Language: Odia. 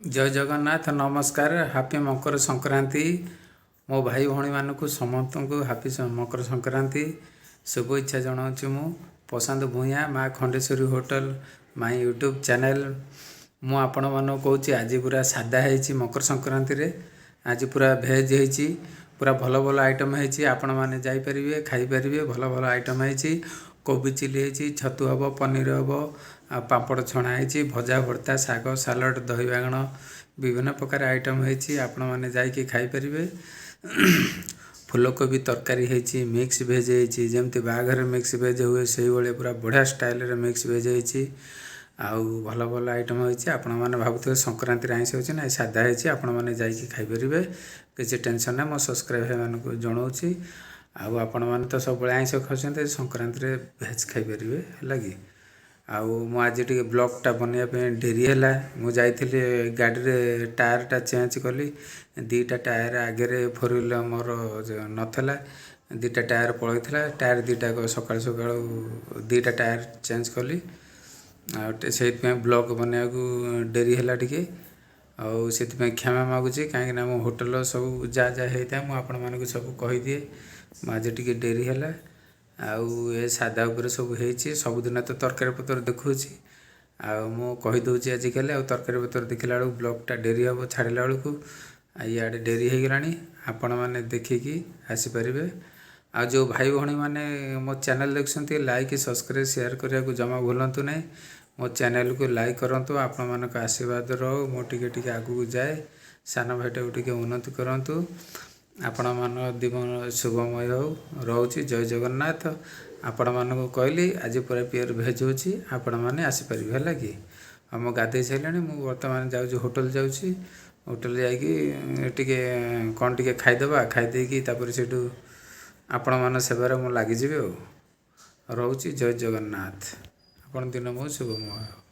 ଜୟ ଜଗନ୍ନାଥ, ନମସ୍କାର। ହାପି ମକର ସଂକ୍ରାନ୍ତି। ମୋ ଭାଇ ଭଉଣୀମାନଙ୍କୁ ସମସ୍ତଙ୍କୁ ହାପି ମକର ସଂକ୍ରାନ୍ତି ଶୁଭେଚ୍ଛା ଜଣାଉଛି। ମୁଁ ପ୍ରଶାନ୍ତ ଭୂୟାଁ, ମା ଖଣ୍ଡେଶ୍ୱରୀ ହୋଟେଲ, ମାଇ ୟୁଟ୍ୟୁବ୍ ଚ୍ୟାନେଲ୍। ମୁଁ ଆପଣମାନଙ୍କୁ କହୁଛି, ଆଜି ପୁରା ସାଧା ହେଇଛି। ମକର ସଂକ୍ରାନ୍ତିରେ ଆଜି ପୁରା ଭେଜ୍ ହେଇଛି। ପୁରା ଭଲ ଭଲ ଆଇଟମ୍ ହେଇଛି। ଆପଣମାନେ ଯାଇପାରିବେ, ଖାଇପାରିବେ। ଭଲ ଭଲ ଆଇଟମ୍ ହେଇଛି। କୋବି ଚିଲି ହେଇଛି, ଛତୁ ହେବ, ପନିର ହେବ, ଆଉ ପାମ୍ପଡ଼ ଛଣା ହେଇଛି, ଭଜା, ଭର୍ତ୍ତା, ଶାଗ, ସାଲାଡ଼, ଦହି ବାଇଗଣ, ବିଭିନ୍ନ ପ୍ରକାର ଆଇଟମ୍ ହେଇଛି। ଆପଣମାନେ ଯାଇକି ଖାଇପାରିବେ। ଫୁଲକୋବି ତରକାରୀ ହେଇଛି, ମିକ୍ସ ଭେଜ୍ ହେଇଛି। ଯେମିତି ବାହାଘରରେ ମିକ୍ସ ଭେଜ୍ ହୁଏ, ସେଇଭଳିଆ ପୁରା ବଢ଼ିଆ ଷ୍ଟାଇଲରେ ମିକ୍ସ ଭେଜ୍ ହେଇଛି। ଆଉ ଭଲ ଭଲ ଆଇଟମ୍ ହେଇଛି। ଆପଣମାନେ ଭାବୁଥିବେ ସଂକ୍ରାନ୍ତିରେ ଆଇଁଷ ହେଉଛି। ନାଇଁ, ସାଧା ହେଇଛି। ଆପଣମାନେ ଯାଇକି ଖାଇପାରିବେ, କିଛି ଟେନସନ୍ ନାହିଁ। ମୋ ସବସ୍କ୍ରାଇବ୍ ଭାଇମାନଙ୍କୁ ଜଣାଉଛି। ଆଉ ଆପଣମାନେ ତ ସବୁବେଳେ ଆଇଁଷ ଖାଉଛନ୍ତି, ସଂକ୍ରାନ୍ତିରେ ଭେଜ୍ ଖାଇପାରିବେ, ହେଲା କି? ଆଉ ମୁଁ ଆଜି ଟିକେ ବ୍ଲଗ୍ଟା ବନେଇବା ପାଇଁ ଡେରି ହେଲା। ମୁଁ ଯାଇଥିଲି ଗାଡ଼ିରେ, ଟାୟାରଟା ଚେଞ୍ଜ କଲି। 2ଟା ଟାୟାର ଆଗରେ ଫୋର୍ ହ୍ୱିଲର୍ ମୋର ନଥିଲା, 2ଟା ଟାୟାର ପଳେଇଥିଲା। ଟାୟାର 2ଟା ସକାଳୁ ସକାଳୁ 2ଟା ଟାୟାର ଚେଞ୍ଜ କଲି। ଆଉ ସେଇଥିପାଇଁ ବ୍ଲଗ୍ ବନେଇବାକୁ ଡେରି ହେଲା ଟିକେ। ଆଉ ସେଥିପାଇଁ କ୍ଷମା ମାଗୁଛି, କାହିଁକିନା ମୋ ହୋଟେଲର ସବୁ ଯାହା ଯାହା ହେଇଥାଏ, ମୁଁ ଆପଣମାନଙ୍କୁ ସବୁ କହିଦିଏ। ମୁଁ ଆଜି ଟିକେ ଡେରି ହେଲା। ଆଉ ଏ ସାଧା ଉପରେ ସବୁ ହେଇଛି। ସବୁଦିନ ତ ତରକାରୀ ପତ୍ର ଦେଖାଉଛି, ଆଉ ମୁଁ କହିଦେଉଛି ଆଜିକାଲି। ଆଉ ତରକାରୀ ପତ୍ର ଦେଖିଲା ବେଳକୁ ବ୍ଲଗ୍ଟା ଡେରି ହେବ ଛାଡ଼ିଲା ବେଳକୁ, ଆଉ ଇଆଡ଼େ ଡେରି ହେଇଗଲାଣି। ଆପଣମାନେ ଦେଖିକି ଆସିପାରିବେ। ଆଉ ଯେଉଁ ଭାଇ ଭଉଣୀମାନେ ମୋ ଚ୍ୟାନେଲ୍ ଦେଖୁଛନ୍ତି, ଲାଇକ୍, ସବସ୍କ୍ରାଇବ୍, ସେୟାର କରିବାକୁ ଜମା ଭୁଲନ୍ତୁ ନାହିଁ। ମୋ ଚ୍ୟାନେଲ୍କୁ ଲାଇକ୍ କରନ୍ତୁ। ଆପଣମାନଙ୍କ ଆଶୀର୍ବାଦ ରହୁ, ମୁଁ ଟିକେ ଟିକେ ଆଗକୁ ଯାଏ। ସାନ ଭାଇଟାକୁ ଟିକେ ଉନ୍ନତି କରନ୍ତୁ। ଆପଣମାନଙ୍କ ଜୀବନ ଶୁଭମୟ ହେଉ। ରହୁଛି, ଜୟ ଜଗନ୍ନାଥ। ଆପଣମାନଙ୍କୁ କହିଲି, ଆଜି ପୁରା ପିଓର ଭେଜ୍ ହେଉଛି। ଆପଣମାନେ ଆସିପାରିବେ, ହେଲା କି? ଆଉ ମୁଁ ଗାଧୋଇ ସାରିଲିଣି। ମୁଁ ବର୍ତ୍ତମାନ ଯାଉଛି, ହୋଟେଲ ଯାଉଛି। ହୋଟେଲ ଯାଇକି ଟିକେ କ'ଣ ଟିକେ ଖାଇଦେବା। ଖାଇଦେଇକି ତାପରେ ସେଇଠୁ ଆପଣମାନଙ୍କ ସେବାରେ ମୁଁ ଲାଗିଯିବି। ଆଉ ରହୁଛି, ଜୟ ଜଗନ୍ନାଥ। ଆପଣ ଦିନ ବହୁତ ଶୁଭମୟ ହେଉ।